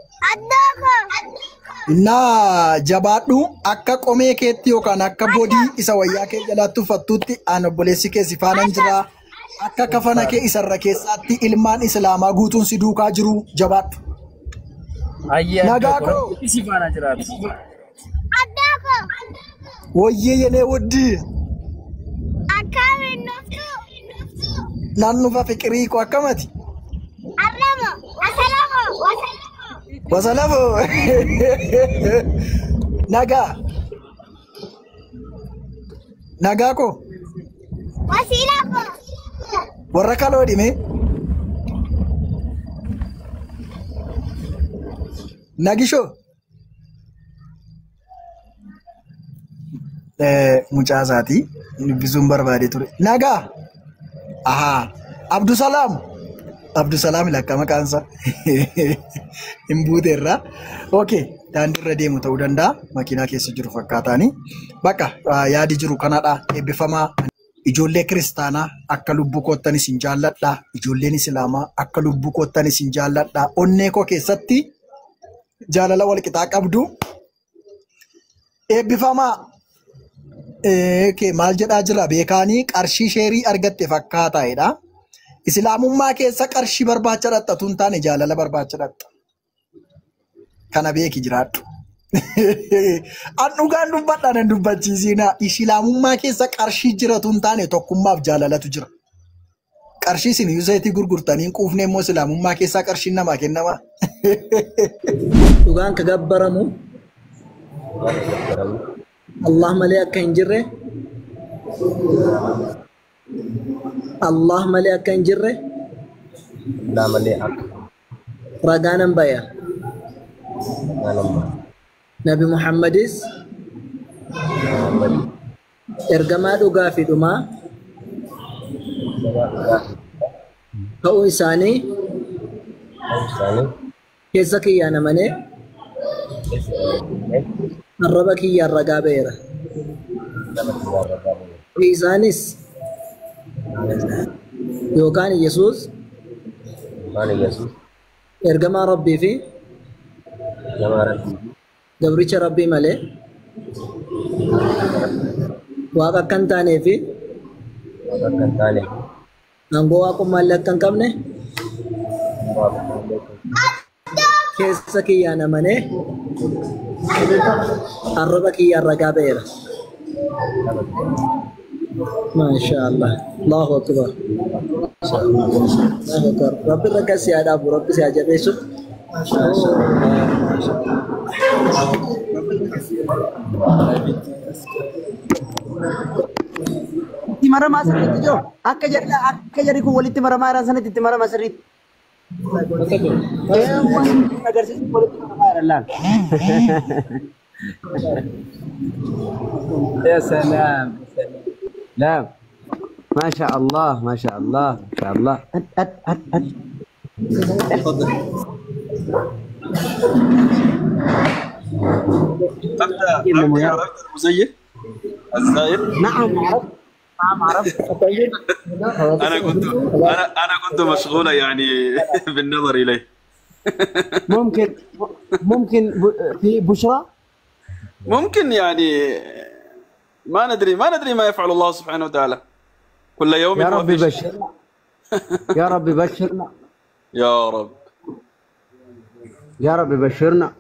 Addoo koo. Innaa jabaadhu akka qomee keetti yookaan akka bodii isa wayyaa kee jalaatti uffattutti aan obboleessi kee si faanan jira. Akka kafana kee isarra keessaatti ilmaan islaamaa guutuun si duukaa jiru jabaadhu. Ayyee Nagaa addoo koo koo. rabbi si faana jiraatu. Addoo koo. Wayyee yenee waddii. Akkamiin dhuftu? Nan dhufa fiqirii koo akkamati? Arramo. Wasalamo. Wasalamo. Nagaa. Nagaa koo. Wasiila koo. Warra kaloo dhime. Nagishoo. Mucaa isaatii dubbisuun barbaade ture. Nagaa. Ahaa. Abdusalaam. Abdusalaam lakka maqaan isaa. Hin buuteerra. Okay. Daandiirra deemu ta'uu danda'a. Makiinaa keessa jiru fakkaataani. Bakka yaadi jiru kanadha. Eebbifamaa. Ijoollee kiristaanaa akka lubbuu koottan isin jaalladha. Ijoolleen islaamaa akka lubbuu koottan isin jaalladha. Onnee koo keessatti jaalala walqixaa qabdu. Eebbifamaa. Okay, maal jedhaa jira beekaanii qarshii sheerii argatte fakkaataa'edha. Islaamummaa keessa qarshii barbaacha dhaqxatu hin taane jaalala barbaacha dhaqxa. Kana beeki jiraadhu. An dhugaan dubbadha nan dubbachiisiina. Islaamummaa keessa qarshii jiratu hin taane tokkummaaf jaalalatu jira. Qarshii isin yuuseetii gurgurtanii hin quufne immoo islaamummaa keessaa qarshiin namaa kennama. Dhugaan ka gabbaramu Allah malee akka hin jirre, Allah malee akka hin jirre Allah malee akka ragaa nan baya. Naman Nabi Muhammadis Muhammad ergamaa dhugaa fi dhumaa nama dhugaa ta'uu isaanii ta'uu isaanii keessa kiyyaan amanee keessa kiyyaan arraba kiyyaan ragaa ba'eera. nama kiyyaan ragaa ba'eera. Isaanis yookaan Yesuus Yookaan Yesuus ergamaa Rabbii fi nama Rabbii fi gabricha Rabbii malee waaqa akka hin taanee fi waaqa akka hin taanee fi aangoo waaqummaa akka hin qabne waaqummaa illee akka hin keessa kiyyaan amanee arraba kiyyaan ragaa ba'eera. nama kiyyaan. Maasha Allah. Allahu akbar. Allahu akbar. Rabbi irra kan si haa dhaabu, Rabbi si haa jabeessu. Itti maramaa sirriitti jiru. Akka jarri kun walitti maramaa jiran sanatti itti maramaa sirriitti. Waan agarsiisu walitti maramaa jiran laal. يا سلام سلام ما شاء الله ما شاء الله ما شاء الله أت أت أت أت. تفضل. انت انت عرفت المزيف الزائر؟ نعم عرفت، نعم عرفت. طيب. انا كنت مشغوله يعني بالنظر اليه. ممكن في بشرى؟ ممكن يعني ما ندري ما ندري ما يفعل الله سبحانه وتعالى كل يوم يا هو رب في شأن. بشرنا يا رب بشرنا يا رب يا رب بشرنا.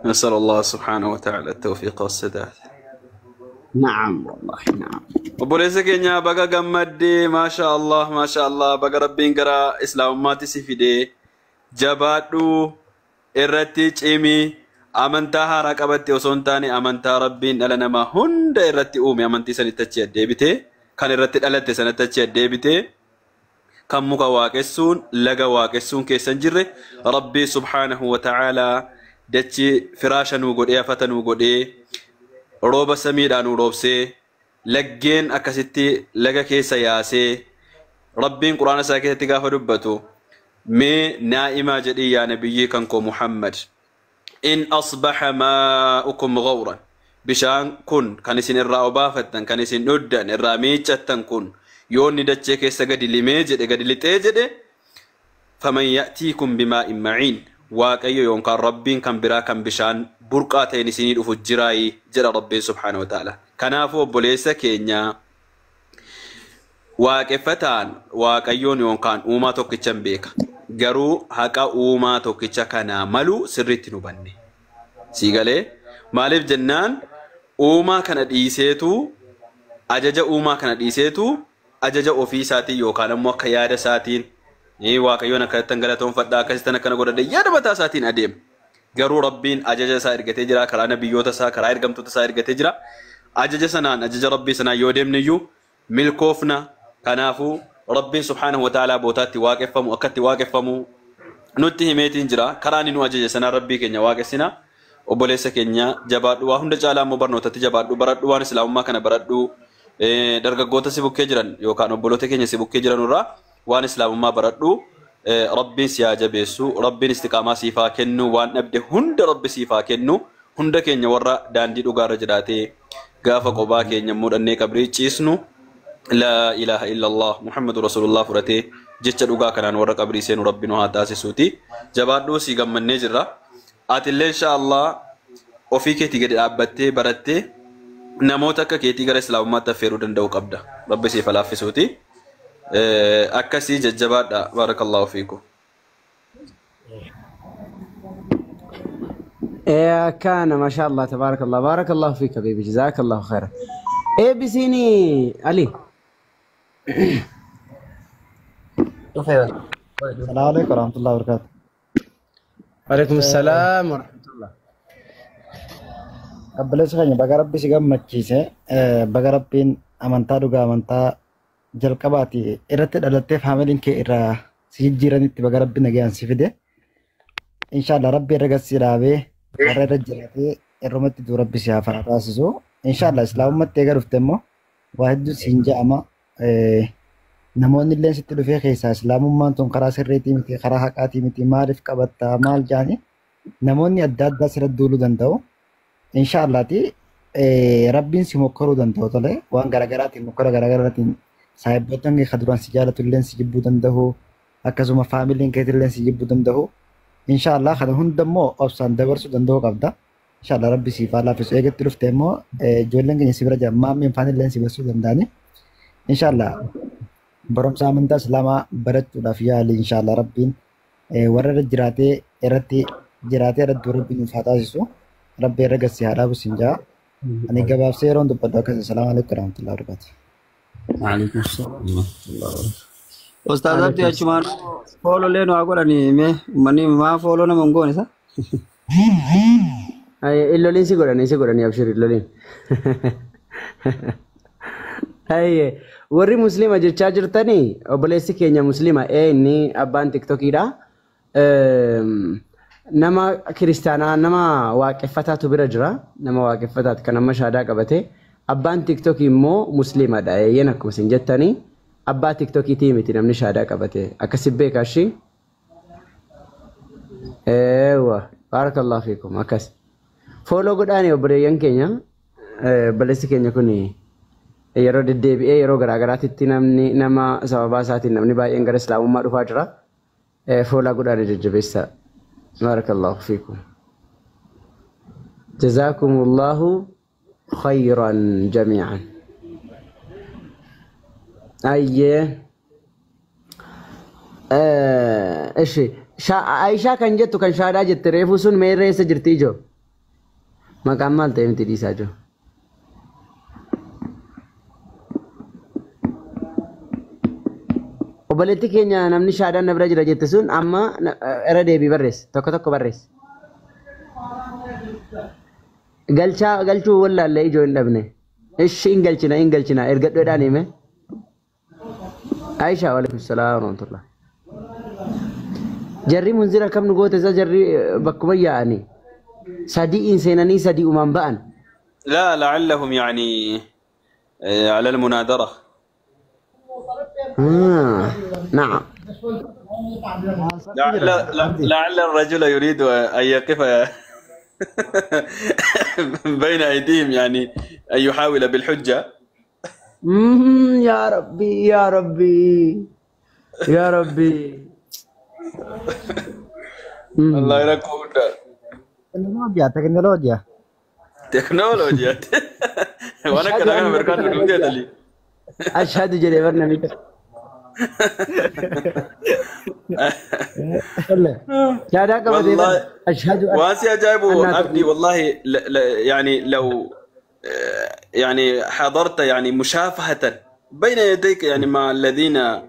نسأل الله سبحانه وتعالى التوفيق والسداد. نعم والله نعم. Obboleessa keenya baga gammaddee, maasha Allah, maasha Allah, baga rabbiin gara islaamummaatti si fidee. Jabaadhu, irratti cimi. Amantaa haaraa qabatte osoo hin taane amantaa rabbiin dhala namaa hunda irratti uume amantii sanitti achi addeebite, kan irratti dhalatte sanatti achi addeebite, kan muka waaqessuun laga waaqessuun keessa hin jirre, rabbii subhaanahu wa ta'aalaa dachii firaasha nuu godhee, afata nuu godhee, rooba samiidhaa nuu roobsee, laggeen akkasitti laga keessa yaasee. Rabbiin quraana isaa keessatti gaafa dubbatu, mee naa'imaa jedhii yaa nabiyyii kan koo Muhammad, in asbaxa maa'ukum gawran, bishaan kun kan isin irraa obaafattan, kan isin dhuddan, irraa miiccattan kun yoonni dachee keessa gadi limee jedhe, gadi lixee jedhe. Faman ya'tiikum bimaa'in maciin, Waaqayyo yookaan Rabbiin kan biraa kan bishaan burqaa ta'een isinii dhufu jiraayi jedha Rabbiin subhaanahu wa ta'ala. Kanaafuu obboleessa keenya, waaqeffataan Waaqayyoon yookaan uumaa tokkicha hin beeka. Garuu haqa uumaa tokkicha kanaa malu sirriitti hin hubanne. Sii galee? Maaliif jennaan, uumaa kana dhiiseetu, ajaja uumaa kana dhiiseetu, ajaja ofii isaatiin yookaan ammoo akka yaada isaatiin Waaqayyoon akkanattan galatoonfadha, akkasittan akkana godhadhe, yaada mataa isaatiin adeema. Garuu Rabbiin ajaja isaa ergatee jira, karaa nabiyyoota isaa, karaa ergamtoota isaa ergatee jira. Ajaja sanaan, ajaja Rabbii sanaan yoo deemne iyyuu milkoofna. Kanaafuu Rabbiin subhaanahu wa ta'aalaa bootaatti waaqeffamu, akkatti waaqeffamu nutti himeetiin jira. Karaa inni nu ajaje sanaan Rabbii keenya waaqessina. Obboleessa keenya, jabaadhu. Waa hunda caalaa immoo barnootatti jabaadhu, baradhu, waan islaamummaa kana baradhu. Dargaggoota si bukkee jiran yookaan obboloota keenya si bukkee jiran irraa waan islaamummaa baradhu. Rabbiin si haa jabeessu, Rabbiin istiqaamaa siif haa kennu, waan dhabde hunda Rabbi siif haa kennu. Hunda keenya warra daandii dhugaarra jiraatee gaafa qobaa keenya mudhannee qabrii ciisnu laa ilaaha illallah Muhammadu Rasulullah fudhatee jecha dhugaa kanaan warra qabrii seenu Rabbi nu haa taasisuuti. Jabaadhuu, si gammannee jirra. Atillee insha Allah ofii keetii gadi dhaabbattee barattee namoota akka keetii gara islaamummaatti affeeruu danda'uu qabda. Rabbi siif haa laaffisuuti. Akkasii jajjabaadha. Barakallahu fiikum. إيه كان ما شاء الله تبارك الله، بارك الله فيك حبيبي، جزاك الله خيرا. إيه بسيني علي. السلام عليكم ورحمة الله وبركاته. وعليكم السلام ورحمة الله. Obboleessa keenya, baga Rabbi si gammachiise, baga Rabbiin amantaa dhugaa, amantaa jalqabaati irratti dhalattee faamiliin kee irraa si jijjiiranitti baga Rabbi nagaan si fide. Inshaallah Rabbi irra gad si dhaabee warra irra jiraatee irrumatti duu Rabbi si haa taasisu. Inshaallah islaamummaatti eega dhufte immoo waa hedduu siin ja'ama. Namoonni illee sitti dhufee keessaa islaamummaan tun karaa sirriitii miti, karaa haqaatii miti, maaliif qabattaa maal jaani namoonni adda addaa sirratti duuluu danda'u. Inshaallaati Rabbiin si mokkoruu danda'u, tole, waan garaagaraatiin, mokkora garaagaraatiin saahibboottan kee duraan si jaalatu illee si jibbuu danda'u, akkasuma faamiliin keetillee si jibbuu danda'u. Inshaallah kana hunda immoo obsaan dabarsuu danda'uu qabda. Inshaallah Rabbi siif haa laaffisu. Eegatti dhufte immoo ijoolleen keenya si bira jiran maammiin faana illee si barsuu danda'ani. Inshaallah barumsa amantaa islaamaa barachuudhaaf yaali. Inshaallah Rabbiin warra irra jiraatee irratti jiraatee irratti Rabbiin nuuf haa taasisu. Rabbi irra gad si haa dhaabu siin jaa. Ani gabaabsee yeroon dubbadhu akkas. Assalaamu alaikum warahmatullahi wabarakatuh. وعليكم السلام ورحمة الله وبركاته. Ustaaz Abdii, achumaan follow lee nu haa godhanii. Mee uummanni maa follow nama hin goone isa? Illoliin si godhanii, si godhanii, abshir illoliin. Ayyee, warri muslima jechaa jirtanii, obboleessi keenya muslima ee inni abbaan tiktokiidha. Nama kiristaanaa, nama waaqeffataatu bira jira. Nama waaqeffataati kan amma shaadaa qabate. Abbaan tiktokii immoo muslimadha. Eeyyeen, akkuma isin jettanii abbaa tiktokiitii miti namni shaadaa qabate. Akkasi beekaa ishii. Eewwa, barakallahu fiikum, akkas. Follow godhaani obboleeyyan keenya. Obboleessi keenya kun yeroo deddeebi'ee yeroo garaagaraatitti namni nama sababaa isaatiin namni baay'een gara islaamummaa dhufaa jira. Follow godhaani jajjabeessa. Barakallahu fiikum. Jazaakumullahu khayran jamii'an. Ayyee. Ishi Aishaa kan jettu, kan shaadaa jette reefuu sun meerree eessa jirti ijoo? Maqaan maal ta'e miti, dhiisaa jiru. Obboleetti keenya, namni shaadaan na bira jira jette sun amma irra deebii barreesse, tokko tokko barreesse. Galchaa galchuu wallaallee ijoo hin dhabne. Ishi hin galchina, hin galchina, ergadhoodhaan hime. Aishaa, waalaikum salaam warahmatullah. Jarri munzira kam nu goote isa, jarri bakkuma yaa'anii. Sadiin seenanii sadii uumaan ba'an. لا، لعلهم يعني على المناظرة. آه. نعم. لعل الرجل يريد أن يقف بين أيديهم، يعني أن يحاول بالحجة. يا ربي، يا ربي، يا ربي. Wallahi rakkoo guddaa. Teknooloojiyaa teknooloojiyaa. Teknooloojiyaa. Waan akkanaa kana barkaan dhugdee dhalii. Ashhadu jedhee bar namicha. Shahaadaa qabatee bar والله ashhadu واسي أجايبه annaa أبدي والله يعني لو يعني حضرت يعني مشافهة بين يديك يعني مع الذين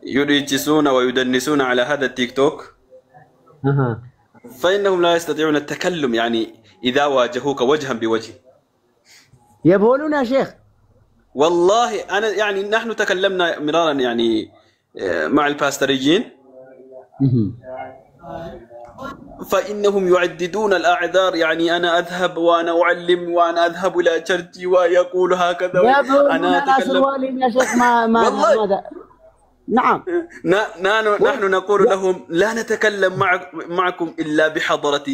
يرجسون ويدنسون على هذا التيك توك، فإنهم لا يستطيعون التكلم يعني إذا واجهوك وجها بوجه. يبولون يا شيخ. والله أنا يعني نحن تكلمنا مرارا يعني مع الباستريين، فإنهم يعددون الأعذار، يعني أنا أذهب وأنا أعلم وأنا أذهب إلى church ي ويقول هكذا يبولون أنا على أتكلم. سروالهم يا شيخ. ما ما والله ماذا؟ نعم. نحن نقول لهم لا نتكلم معكم إلا بحضرة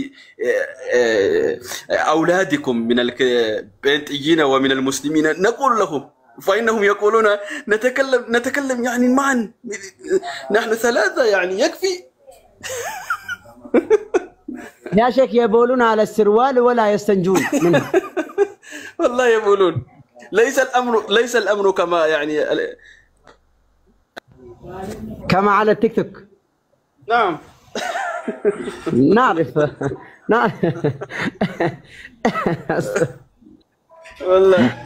أولادكم من البنتيين ومن المسلمين، نقول لهم، فإنهم يقولون نتكلم يعني معا، نحن ثلاثة يعني يكفي. يا شيخ يبولون على السروال ولا يستنجون منه. والله يقولون ليس الأمر كما يعني كما على التيك توك. نعم. نعرف نعرف. والله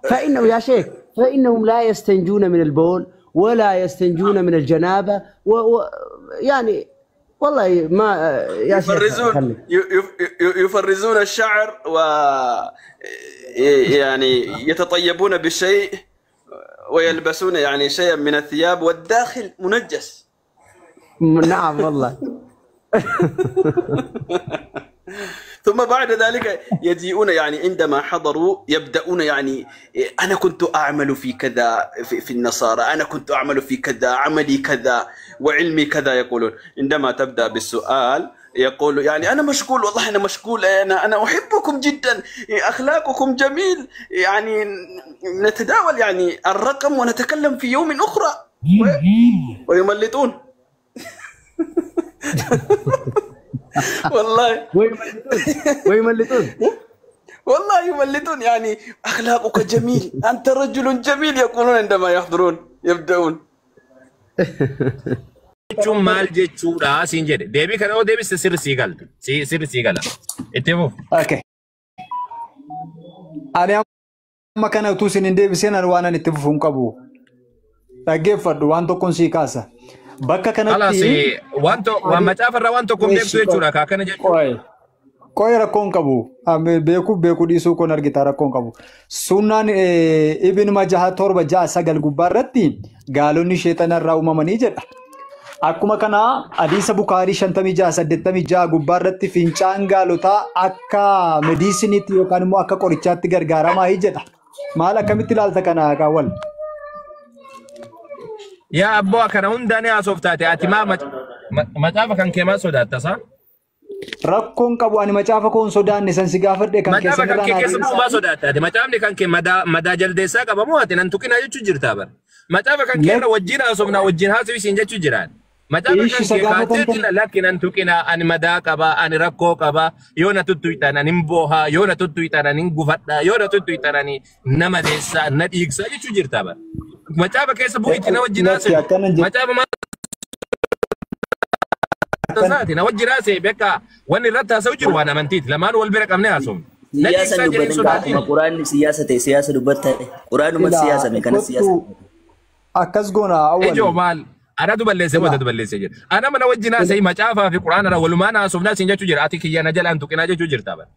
فإنه يا شيخ فإنهم لا يستنجون من البول ولا يستنجون من الجنابة يعني والله ما يا شيخ يفرزون خليك. يفرزون الشعر و يعني يتطيبون بالشيء ويلبسون يعني شيئا من الثياب والداخل منجس. نعم والله. ثم بعد ذلك يجيئون يعني عندما حضروا يبدأون يعني أنا كنت أعمل في كذا في النصارى، أنا كنت أعمل في كذا، عملي كذا وعلمي كذا. يقولون عندما تبدأ بالسؤال يقول يعني أنا مشغول، والله أنا مشغول، أنا أحبكم جدا، أخلاقكم جميل، يعني نتداول يعني الرقم ونتكلم في يوم أخرى، ويملطون. والله ويملطون والله يملطون، يعني أخلاقك جميل، أنت رجل جميل، يقولون عندما يحضرون يبدأون. Jechuun maal jechuudha siin jedhe. Deebii kana yoo deebiste sirri sii galta. Sirri sii gala. Itti fufu. Okay. Ani amma kana utuu isin hin deebiseen ani waan ani itti fufu hin qabu. Dhaggeeffadhu, waan tokkoon sii kaasa. Bakka Kalaas kanatti waan macaafa irraa waan tokko hin beektu jechuudha kaa kana jechuudha. Qoy. Qoy rakkoo hin qabu. Beekuuf beekuu dhiisuu kun argita, rakkoo hin qabu. Sunnaan Ibn Majaha 7 6 9 gubbaa irratti gaalonni sheexana irraa uumamanii jedha. Akkuma kana hadiisa Bukaarii 56 86 gubbaa irratti fincaan gaalotaa akka mediisiniitti yookaan immoo akka qorichaatti gargaaramaa jedha. Maal akkamitti ilaalta kana kaawwal? Yaa abboo kana hundaan haasoftaate ati maa macaafa kan kee maal sodaatta saa? Rakkoon qabu, ani macaafa koo hin sodaanne, san si gaafadhe kan Macaafa keessan kan irraa kee naa keessa deebisa. bu'u maa sodaatta ati? Macaafni kan kee madaa jaldeessaa qaba moo ati nan tuqinaa jechuu jirtaa bara? Macaafa kan kee irra wajjin haasofnaa wajjin haasofisiin jechuu jiraan. Macaafa Ishi kan isa kee gaafatan kaatteetti kan lakki nan tuqinaa, ani madaa qaba, ani rakkoo qaba, yoo na tuttuqxan ani hin boohaa, yoo na tuttuqxan ani hin gufadhaa, yoo na tuttuqxan ani nama deessaa, na dhiigsaa jechuu jirtaa bara. Macaafa keessa bu'iitti na wajjin Lakki haasawi. akkana jedhu. Macaafa maal isaati na wajjin haasa'e beekaa wanni irratti haasa'u jiru waan amantiiti. Lamaan wal bira qabnee haasofna. Na Siyaasa dhiigsaa jedhee dubbatin sodaatiin. akkuma quraanni siyaasa ta'e siyaasa dubbatta quraanuma Ilaa siyaasame kana siyaasa. kottu akkas goona Ijoo awwali. maal anatu balleessee Ilaa wadatu balleessee jira. Ana mana wajjin haasa'e macaafaa fi quraana walumaan haasofnaa siin jechuu jira. Ati kiyya na jalaan tuqinaa jechuu jirta bara.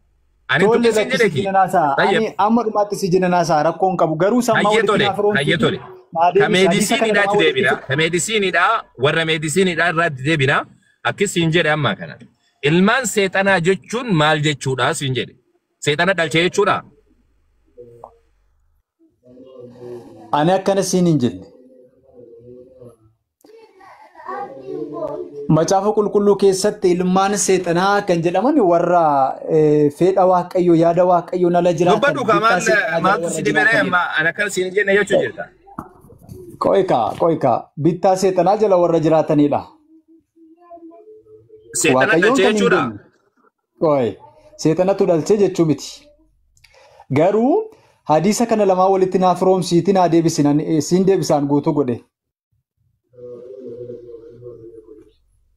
Ani Tole tuqin siin lakki jedhe si kiyya. jinanaasaa. Tayyib. Ani amma dhumaatti si jinanaasaa rakkoo hin qabu. Garuu sammaa Hayyee walitti tole. naaf roomsiti. Hayyee tole. Naa Ka deebisi. Hadiisa kana lamaa meedisiiniidhaatti walitti deebina. Ka meedisiiniidhaa warra meedisiiniidhaa irraatti deebina. Akkas siin jedhe amma kana. Ilmaan seexanaa jechuun maal jechuudha siin jedhe. Seexana dhalchee jechuudha. Ani akkana siin hin jenne. Macaafa qulqulluu keessatti ilmaan seexanaa kan jedhaman warra fedha waaqayyoo yaada waaqayyoon ala jiraatan Dubbadhu kaa bittaa maal seexanaa jala maaltu warra si dhibee jiraatanidha. amma ana kan siin jenne jechuu jirta. Qoykaa qoykaa bittaa seexanaa jala warra jiraatanidha. Seexana Waaqayyoon dhalchee kan hin jechuudha. beekne. Ooye, seexanatu dhalchee jechuu miti. Garuu hadiisa kana lamaan walitti naaf firoomsiitii naa deebisi siin deebisaan guutuu godhe.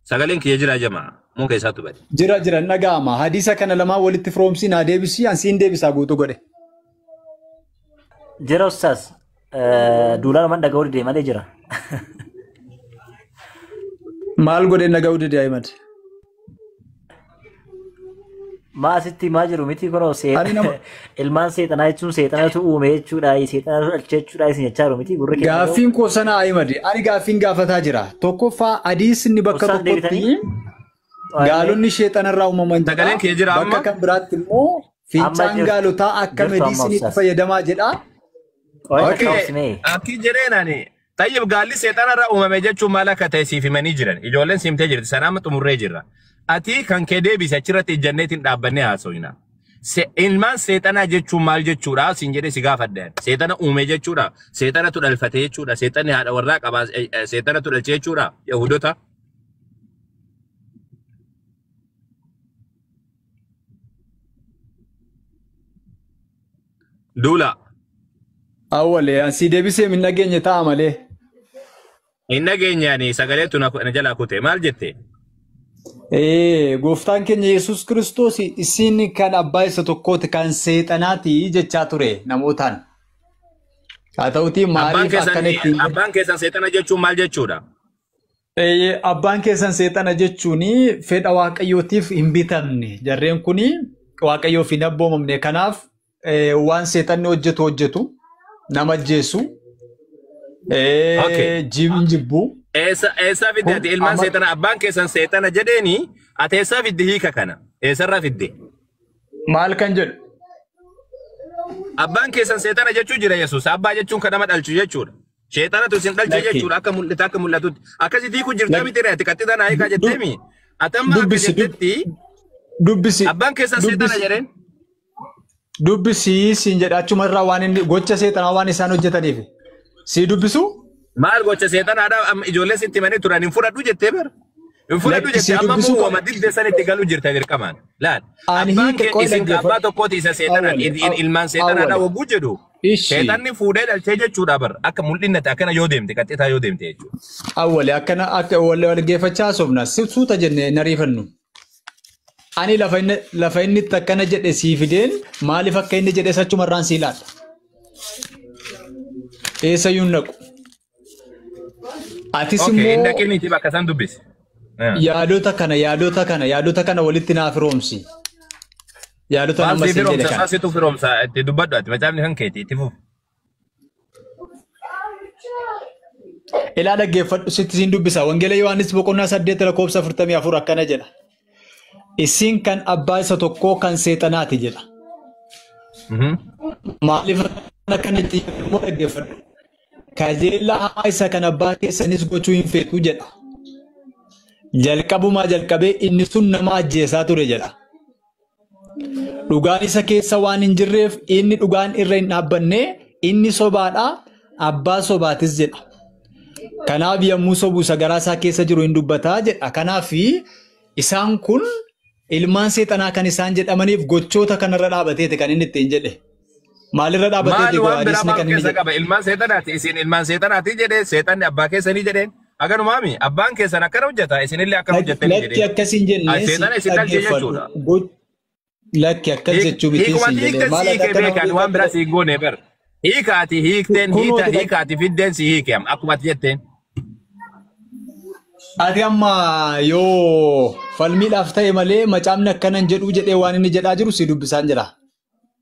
Sagaleen kiyya jira jamaa. Moo keessaatu bade. Jira jira dhaga'ama. Hadiisa kana lamaan walitti firoomsii naa deebisi an siin deebisaa guutuu godhe. Jira ustaas. Duulaa lamaan dhaga'uu dide malee jira. Maal godhe dhaga'uu dide Ahimad? Maa asitti maa jiru miti kunoo Ani nama ilmaan seexanaa jechuun seexanatu uume jechuudha seexanatu dhalche jechuudha isin jechaa jiru miti gurri keenya dhaga'u. Gaaffiin koo sana Ahimad. Ani gaaffiin gaafataa jira. Tokkoffaa hadiisni bakka Ustaas tokkotti deebitanii? gaalonni sheexanarraa uumaman jedha. Sagaleen kiyya jira Bakka amma. kan biraatti immoo Amma fincaan jirtu gaalotaa akka jirtu amma mediisiniitti ustaas. fayyadamaa jedha. Qo'ee takka Okay. obsimee. Akki jedheen ani. Tayyib gaalli seexanarraa uumame jechuun maal akka ta'e siif himanii jiran. Ijoolleen siimtee jirti. Sana amma xumurree jirra. Ati kan kee deebise achirratti ijjanneetiin dhaabbannee haasofna. Ilmaan seexanaa jechuun maal jechuudha? Siin jedhee si gaafadhe. Seexana uume jechuudha. Seexanatu dhalfate jechuudha. Seexanni haadha warraa qabaa. Seexanatu dhalche jechuudha. Yahudota. Duula. Awwalee an sii deebisee min dhageenye ta'a malee. Hin dhageenyaani sagaleetu na jalaa kute. Maal jette? Gooftaan keenya Yesuus Kiristoos isin kan abbaa isa tokkooti kan seexanaati jechaa ture namootaan. Haa ta'utii Abbaan maaliif keessan akkana ittiin abbaan keessan seexana jechuun maal jechuudha? Abbaan keessan seexana jechuun fedha waaqayyootiif hin bitamne. Jarreen kun waaqayyoof hin abboomamne. Kanaaf waan seexanni hojjetu hojjetu nama ajjeesu Okay. jibbu. Eessa fidde Kun ati ilmaan amma seexana abbaan keessan seexana jedheeni ati eessaa fidde hiika kana? Eessarraa fidde? Maal kan jedhu? Abbaan keessan seexana jechuu jira Yesuus. Abbaa jechuun kan nama dhalchu jechuudha. Seexanatu isin dhalche Lakki. jechuudha akka mul'ata akka mul'atutti. Akkasitti hiikuu jirtaa miti ree ati qaxxita naa hiikaa jetteemi. Ati amma akka Dubbisi jettetti dubbisi abbaan keessan seexana dubbisi jedheen. dubbisi siin jedha achumarraa waan inni gocha seexanaa waan isaan hojjetaniif. Sii dubbisu? Maal gocha seexanaadha amma ijoolleen sitti himanii turan hin fudhadhu jettee bara. Hin fudhadhu Lakki jettee sii amma dubbisuu immoo qaba. wama dildee san itti galuu jirta dirqamaan. Laal Ani abbaan hiika kee qola isin abbaa dhaggeeffadhu. tokkooti isa seexanaan Awwale ilmaan seexanaadha awwale. wagguu jedhu. Ishi Seexanni fuudhee dhalchee jechuudha bara akka mul'inate akkana yoo deemte qaxxitaa yoo deemte jechuudha. awwale akkana akka wal dhaggeeffachaa haasofna suuta jennee hin ariifannu. Ani lafa inni itti akkana jedhe sii fideen maaliif akka inni jedhe achumarraan sii ilaalla. Eessayyuu hin dhaqu. Atis Okay, hin immoo dhaqiniiti bakka san dubbisi. Yaadota kana walitti naaf firoomsi. Yaadota Maal nama sii siin jedhe firoomsa? kana. Maal situ firoomsa? Itti dubbadhu ati macaafni kan keeti itti fufu. Ilaa dhaggeeffadhu sitti siin dubbisa. Wangeela Yohaannis boqonnaa 8 lakkoofsa 44 akkana jedha. Isin kan abbaa isa tokkoo kan seexanaati jedha. Maaliif akkana itti immoo dhaggeeffadhu. Kajeellaa hamaa isa kan abbaa keessanis gochuu hin feetu jedha. Jalqabumaa jalqabee inni sun nama ajjeesaa ture jedha. Dhugaan isa keessa waan hin jirreef inni dhugaan irra hin dhaabbanne inni sobaadha abbaa sobaatis jedha. Kanaaf yommuu sobu isa garaa isaa keessa jiru hin dubbataa jedha. Kanaaf isaan kun ilmaan seexanaa kan isaan jedhamaniif gochoota kanarra dhaabateeti kan inni ittiin jedhe. Maalirra dhaabateeti Maal waan biraa hadiisni maal kan inni keessa jedhe? qaba? Ilmaan seexanaati. Isin ilmaan seexanaati jedhee seexanni abbaa keessanii jedheen. Akanumaami abbaan keessan akkana hojjeta isinillee akkana hojjettanii Lakki jedheen. akkas hin jenne si Seexana isin dhalche dhaggeeffadhu. jechuudha. Lakki akkas jechuu miti Hiikuma siin jedhe. hiikten Maal si hiike akka nama beekan waan biraa si hin goone bar. Hiikaati hiikteen Kunuuti hiikaati fiddeen si hiike amma akkuma ati jetteen. Ati amma yoo falmiidhaaf ta'e malee macaafni akkana hin jedhuu jedhee waan inni jedhaa jiru si dubbisaan jira.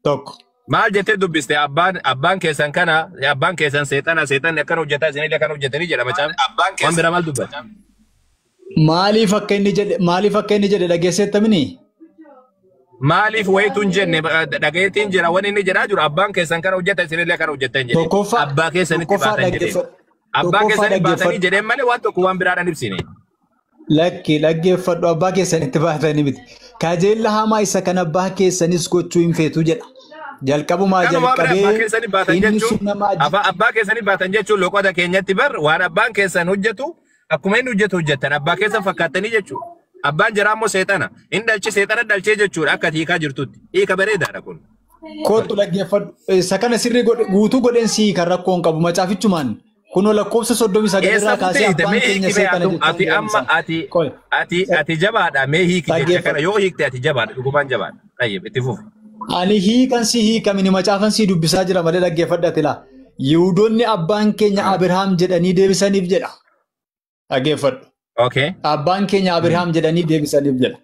Tokko. Maal jettee dubbiste abbaan keessan kana abbaan keessan seexana seexanni akkana hojjetaa isinillee akkana hojjetanii jedha macaafni. Waan biraa maal dubbata? Maaliif akka inni jedhe maaliif akka inni jedhe dhageesseettamini? Maaliif wayitu hin jenne dhagayeetiin jira wanni inni jedhaa jiru abbaan keessan kana hojjeta isinillee akkana hojjettan jedhe. Tokkoffaa Abbaa keessanitti tokkoffaa baatan jedheen. dhaggeeffadhu. Abbaa Tokkoffaa keessanitti baatanii dhaggeeffadhu. jedheen malee waan tokko waan biraadhaan ibsine. Lakki dhaggeeffadhu abbaa keessanitti baatanii miti. Kajeella hamaa isa kan abbaa keessanis gochuu hin feetu jedha. Jalqabumaa Kanuma bira abbaa jalqabee keessanii baatan inni jechuun sun nama abbaa keessanii baatan jechuun loqoda keenyatti bar waan abbaan keessan hojjetu akkuma inni hojjetu hojjettan abbaa keessan fakkaattanii jechuudha. Abbaan jaraa immoo seexana. Inni dhalche seexana dhalchee jechuudha akka hiikaa jirtutti. Hiika bareedaadha kun. Kootu dhaggeeffadhu. Isa kana sirrii guutuu godheen sii kan rakkoon qabu macaafichumaan. Kunoo lakkoofsa 39 Eessa irraa kaasee kutee abbaan mee keenya hiiki mee seexana atu jechaa ati jiran amma isaan. ati Qoy. ati ati jabaadha mee hiiki jecha kana Dhaggeeffadhu. yoo hiikte ati jabaadha dhugumaan jabaadha. Tayyib itti fufi. Ani hiikan si hiikamini macaafan si dubbisaa jira malee dhaggeeffadhu laa. Yihudoonni abbaan keenya Abrahaam jedhanii deebisaniif jedha. Dhaggeeffadhu. Okay. Abbaan keenya Abrahaam jedhanii deebisaniif jedha.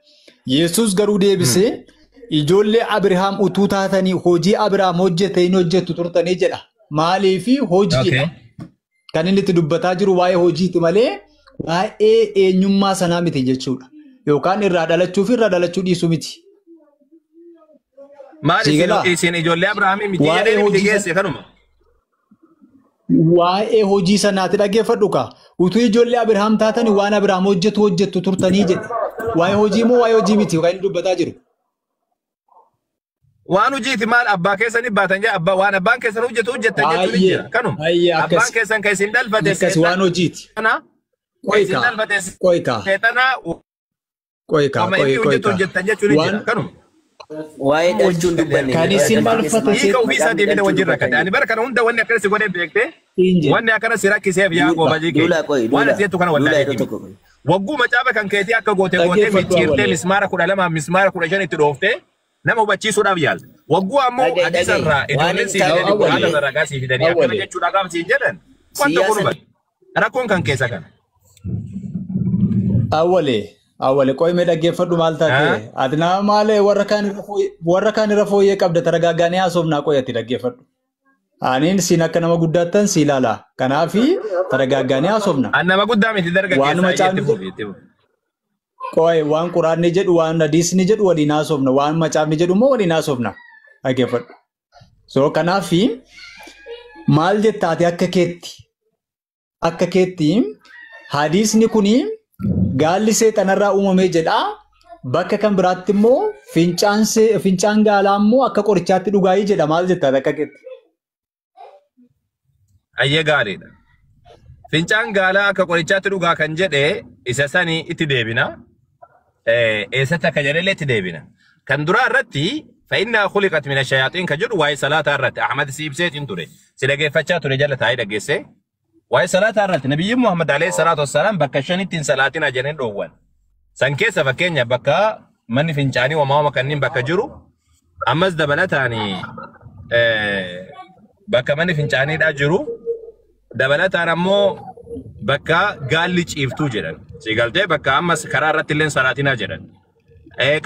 Yesuus garuu deebisee ijoollee Abrahaam utuu taatanii hojii Abrahaam hojjete hin hojjettu turtanii jedha. Maaliifi hojiidha. Okay. Kan inni itti dubbataa jiru waa'ee hojiiti malee waa'ee eenyummaa sanaa miti jechuudha. Yookaan irraa dhalachuu fi irraa dhalachuu dhiisuu miti. Maal Sii isin galaa? isin ijoollee Abrahaamii miti Waa'ee jedhee miti hojii sana geesse kanuma. waa'ee hojii sanaati dhaggeeffadhu kaa. Utuu ijoollee Abrahaam taatanii waan Abrahaam hojjetu hojjettu turtanii jedhe. Waa'ee hojii moo waa'ee hojii miti kan inni dubbataa jiru? Waan hojiiti maal abbaa keessanii baatan jee abbaa waan abbaan keessan hojjetu hojjettan jechuun hin Baay'ee jira kanuma. baay'ee Abbaan akkas keessan kan isin dhalfate akkas waan hojiiti. seexana kan Qoy isin kaa dhalfate qoy kaa seexana qoy kaa wama qoy inni qoy hojjetu kaa hojjettan jechuun hin jira waan kanuma. Waa'ee dhalchuun dubbanne kan jedhe. isin Dhalchuu keessa dhalfate maal Hiika ofii maqaan isaatii fide dhalchuu wajjin rakkate. dubbatanii. Ani bara kana hunda wanni akkana si godhee beektee hin jedhe. wanni akkana si rakkiseef yaa Duula goobajii duula keenya. qoy Waan duula ati jettu kana duula wallaalee yeroo himi. tokko qoy. Wagguu macaafa kan keetii akka goote gootee Dhaggeeffadhu micciirtee awwalee. mismaara 12 mismaara 15 itti dhooftee nama hubachiisuudhaaf yaalta. Wagguu ammoo Dhaga'i hadiisa dhaga'i irraa waan ijoolleen hin sii taane fidanii quraana dubbanne irraa ragaa sii fidanii akkana Awwalee. jechuudha gaafa siin jedhan waan tokko siyaasa hubadhu. Rakkoon kan keessa kana. Awwalee. Awwalee qoy mee dhaggeeffadhu maal taate? Ati nama maal warra kaan irra warra kaan irra fooyyee qabda taragaaggaanii haasofnaa qoy ati dhaggeeffadhu. Aniin siin akka nama guddaattan si ilaala. Kanaafi taragaaggaanii haasofna. An nama guddaa miti dargaggeessa Waanuma itti caafni fufi itti fufi. Qoy waan quraanni jedhu waan hadiisni jedhu waliin haasofna waan macaafni jedhu immoo waliin haasofna. Dhaggeeffadhu. So kanaafi maal jettaate akka keetti akka keetti hadiisni kuni gaalli seexanarraa uumamee jedha. Bakka kan biraatti immoo fincaan fincaan gaalaa immoo akka qorichaatti dhugaayii jedha maal jettaate akka keetti. Ayyee gaariidha. Fincaan gaalaa akka qorichaatti dhugaa kan jedhe isa sanii itti deebina. Eessatti akka jedhellee itti deebina. Kan duraa irratti fa'innaa khuliqat mina shayaaxiin kan jedhu waa'ee salaataa irratti Ahmad si ibseetiin ture. Si dhageeffachaa ture jala taa'ee dhageesse. Waa'ee salaataa irratti nabiyyiin Muhammad alayhi salaatu wassalaam bakka shanitti hin salaatinaa jedheen dhoowwan. San keessa fakkeenya bakka manni fincaanii waamaama kanneen bakka jiru ammas dabalataan bakka manni fincaaniidhaa jiru dabalataan ammoo bakka gaalli ciiftuu jedhan. Si galtee bakka ammas karaa irratti illee salaatinaa jedhan.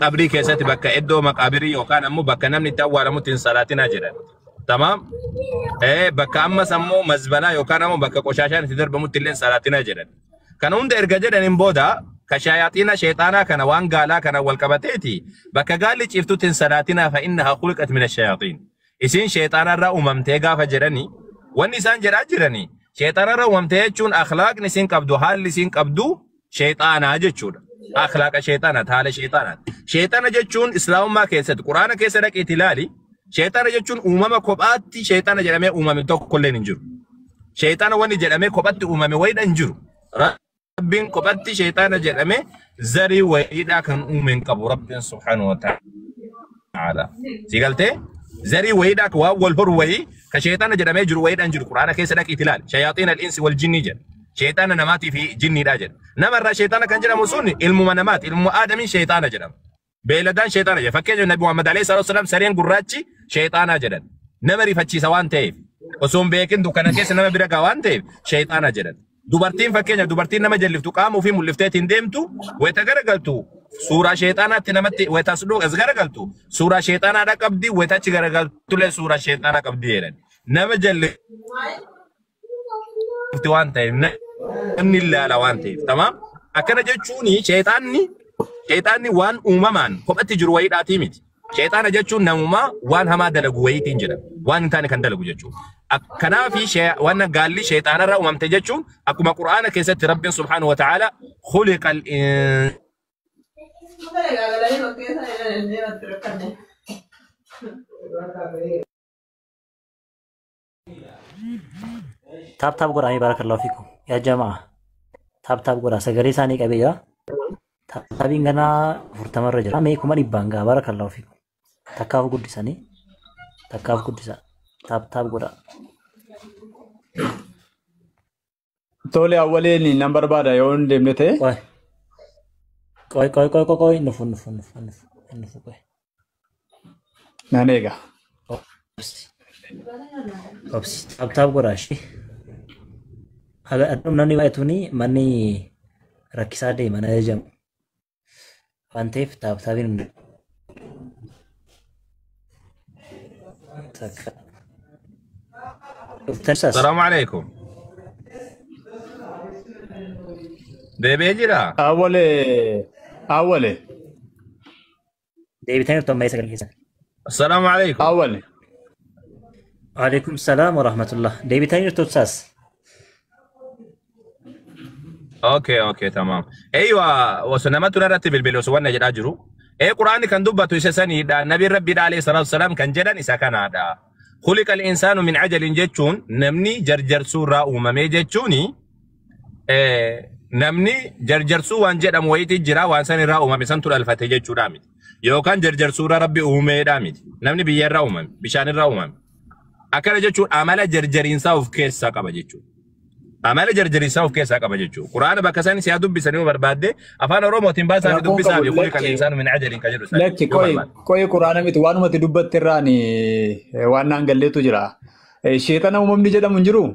Qabrii keessatti bakka iddoo maqaabirii yookaan ammoo bakka namni itti awwaalamutti hin salaatinaa jedhan. Tamaam. Bakka ammas ammoo mazbalaa yookaan ammoo bakka qoshaashaan itti darbamutti illee salaatinaa jedhan. Kana hunda erga jedhaniin booda ka shayaaxiina sheexaanaa kana waan gaalaa kana wal qabateeti bakka gaalli ciiftutti hin salaatinaa fa innahaa khuliqat min ashayaaxiin. Isiin sheexaanarraa uumamtee gaafa jedhani wanni isaan jedhaa jirani sheexaanarraa uumamtee jechuun akhlaaqni isiin qabdu haalli isiin qabdu sheexaanaa jechuudha. Akhlaaqa sheexaanaa haala sheexaanaa. Sheexaana jechuun islaamummaa keessatti quraana keessa dhaqiitii ilaali. Sheexaana jechuun uumama kophaatti sheexaana jedhamee uumame tokko illee hin jiru. Sheexaana wanni jedhamee kophatti uumame wayiidha hin jiru. Rabbiin kophatti sheexaana jedhamee zarii wayiidhaa kan uume hin qabu Rabbiin subhaanahu wa ta'ala. Si galtee? Zarii wayiidhaa waan wal horu wayii ka sheexaana jedhamee jiru wayiidha hin jiru. Quraana keessa dhaqiitii ilaali. Shayaaxiin al-insi wal jinnii jedha. Sheexaana namaatii fi jinniidha jedha. Namarraa sheexaana kan jedhamu sun ilmuma namaati. Ilmuma aadamiin sheexaana jedhama. Beeyladaan sheexaana jedha. Fakkeenya Nabi Muhammad alayhi salaatu wasalaam sareen gurraachi sheexaanaa jedhan. Nama rifachiisa waan ta'eef osoo hin beekin dukkana keessa nama bira ga'a waan ta'eef sheexaana jedhan. Dubartiin fakkeenya dubartiin nama jalliftu qaama ofii mul'ifteetiin deemtu wayita garagaltu suuraa sheexaanaatti namatti wayita as dhufu as garagaltu suuraa sheexaanaadha qabdi wayita achi garagaltullee suuraa sheexaanaa qabdi jedhan. Nama jallifti waan ta'eef namni ilaala waan ta'eef tamaam. Akkana jechuun sheexaanni waan uumamaan kophatti jiru wayiidhaatii miti. Sheexaana jechuun namummaa waan hamaa dalagu wayiitiin jedhama. Waan hin taane kan dalagu jechuudha. Kanaafi waan gaalli sheexaanarraa uumamte jechuun akkuma Qur'aana keessatti Rabbiin subhaanahu wa ta'ala khuliqa Tap tap godhaa barakallahu fiikum. Yaa jamaa tap tap godhaa sagalee isaanii qabee jira. Taaptaabiin ganaa 40rra jira. Mee 100,000 gaa barakallahu fiikum. Takkaaf guddisanii takkaaf guddisa. Taaptaab godha. Tole awwaleen nan barbaada yoo hin deemne ta'e. Qoy. Qoy qoy qoy qoy qoy nufu nufu nufu nufu nufu qoy. Nan eega. Obsi. Obsi. Taaptaab godha ishee. Haga addum namni baay'atuuni manni rakkisaa deema na ajajamu. Waan ta'eef taaptaabiin hundi. Takka. Dhuftan saas. Salaamu alaikum. Deebi'ee jira. Awwalee awwalee Deebitanii dhuftan baay'ee sagalee keessan. Assalaamu alaikum. Awwalee. Waalaikum salaam wa rahmatullah. Deebitanii dhuftan saas. Okay, okay, tamam. Eywa, osoo namatti irratti bilbile osoo wanna jedhaa jiru. Ee Quraanni kan dubbatu isa saniidha. Nabiin Rabbiidha alayhi salaatu wasalaam kan jedhan isa kanaadha. Khuliqa al-insaanu min ajalin jechuun namni jarjarsuu irraa uumamee jechuuni namni jarjarsuu waan jedhamu wayiitii jira waan san irraa uumame santu dhalfate jechuudha miti. Yookaan jarjarsuu irraa Rabbi uumeedha miti. Namni biyya irraa uumame, bishaan irraa uumame. Akkana jechuun amala jarjariinsaa of keessaa qaba jechuudha. Amala jarjariinsaa of keessaa qaba jechuudha. Quraana bakka isaan siyaa dubbisanii yoo barbaadde afaan Oromootiin baasaa fi Rakkoon dubbisaa qabu fi khuliqa lakki al-insaanu min ajalin kan jedhu sani lakki yoo qoy barbaadde. Qoy quraana miti waanumatti dubbatte irraan waan naan galleetu jira. Sheexana uumamni jedhamu hin jiruu?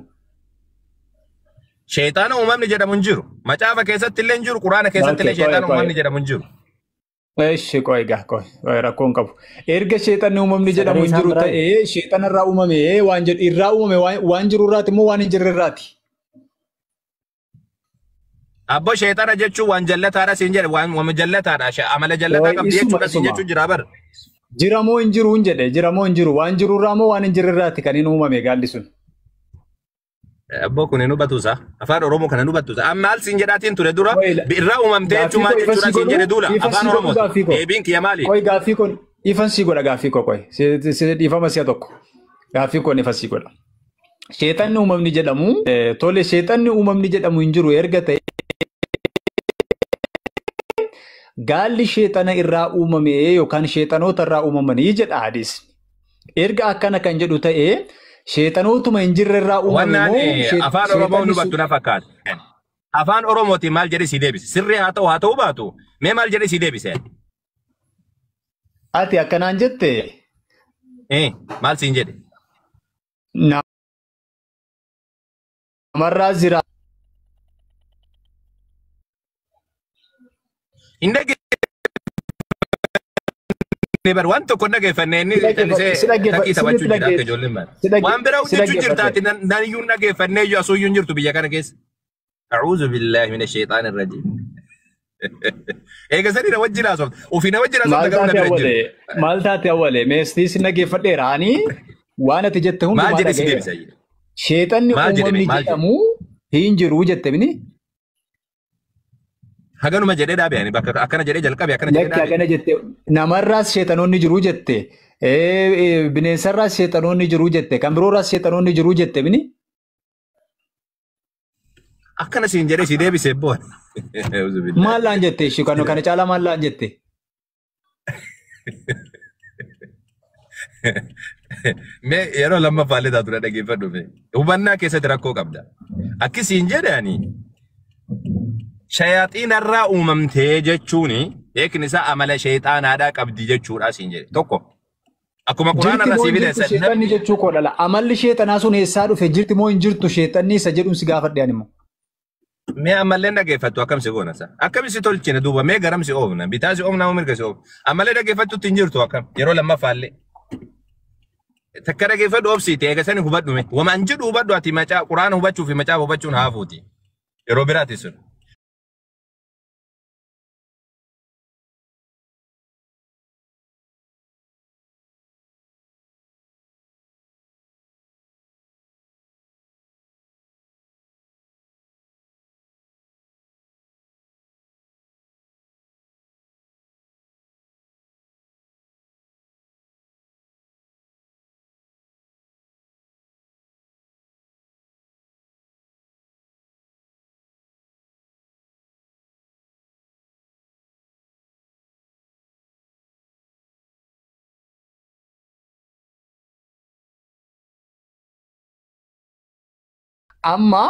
Sheexaana uumamni jedhamu hin jiru. Macaafa keessatti illee hin jiru. Quraana keessatti Okay, illee qoy sheexaana qoy. uumamni jedhamu hin jiru. Eeshi qoy gaa qoy qoy rakkoon qabu. Erga sheexanni uumamni Sagalee jedhamu hin isaan jiru biraa ta'ee sheexana irraa uumame waan jedhu irraa uumame waan jiru irraati immoo waan hin jirre irraati. Abbo sheexana jechuun waan jallataadha siin jedhe waan waan jallataadha. Amala jallataa Qoy qabdi isuma jechuudha siin isuma. jechuun jira bar. Jira moo hin jiru hin jedhe jira moo hin jiru waan jiru irraa moo waan hin jirre irraati kan inni uumame gaalli sun. Abbo kun hin hubatuusa. Afaan Oromoo kana hin hubatuusa. Amma maal siin jedhaatiin ture dura Qoy irraa uumamtee gaaffii jechuun maal koo ifa jechuudha sii siin jedhe godhu duula ifa afaan sii godhu Oromooti. gaaffii koo. Deebiin kiyya maali? Qoy gaaffii kun ifan sii godha gaaffii koo qoy si dhiifama si'a tokko gaaffii kun ifa sii godha. Sheexanni uumamni jedhamu tole sheexanni uumamni jedhamu hin jiru erga ta'e gaalli sheexana irraa uumame yookaan sheexanoota irraa uumamanii jedha hadiisni. Erga akkana kan jedhu ta'e sheexanootuma hin jirre irraa uumame Wannaan moo afaan Oromoo sheexanni hin hubattu sun na fakkaata. Afaan Oromootiin maal jedhe si deebise? Sirrii haa ta'u baatu. Mee maal jedhe si deebise? Ati akkanaan jette Maal siin jedhe? Namarraa jira. Hin dhaggeeffanne bar waan tokko hin dhaggeeffanne inni Si callisee takkii sirriitti taphachuu jira akka dhaggeeffa ijoolleen baate. Waan biraa si hojjechuu dhaggeeffadhe. jirtaati nan iyyuu hin dhaggeeffanne iyyuu asuu iyyuu hin jirtu biyya kana keessa. A'uudhu billaahi mina sheexaani rajiim. Eega sanii na wajjin haasofta. Ofii na wajjin haasofta Maal garuu na taate bira hin jiru. awwalee? Maal taate awwalee? Meestii si dhaggeeffadheera. Ani waan ati jette Maal hundumaa jedhe si dhaga'eera. deebisa iyyuu? Sheexanni Maal jedhe uumamni maal jedhe? jedhamu hin jiru jette mini? Haganuma jedhee dhaabe ani bakka akkana jedhee jalqabe akkana jedhee Lakki dhaabe. hagana jette namarraas sheexanoonni jiru jette bineensarraas sheexanoonni jiru jette kan biroorraas sheexanoonni jiru jette mini? Akkana siin jedhee si deebise boon. Maal laan jette ishii kana kana caalaa maal laan jette? Mee yeroo lammaffaallee taatu na dhaggeeffadhu mee. Hubannaa keessatti rakkoo qabda. Akkasiin jedhe ani shayaaxiinarraa uumamtee jechuuni beekni isaa amala sheexaanaadhaa qabdi jechuudha siin jedhe tokko. Akkuma quraana Jirti irraa moo sii hin jirtu fideessan sheexanni namni jechuu koo dhala. Amalli sheexanaa sun eessaa dhufe jirti moo hin jirtu sheexanni isa jedhuun si gaafadhe ani immoo. Mee ammallee dhaggeeffattu akkam si goona sa? Akkam si tolchine duuba mee garam si oofna? Bitaa si oofna moo mirga si oofna? Ammallee dhaggeeffattutti hin jirtu akkam yeroo lammaffaallee. Takka dhaggeeffadhu obsiite eega sani hubadhu mee. Wamaan jedhu hubadhu ati macaa quraana hubachuu fi macaafa hubachuun haafuuti. Yeroo biraati sun. Amma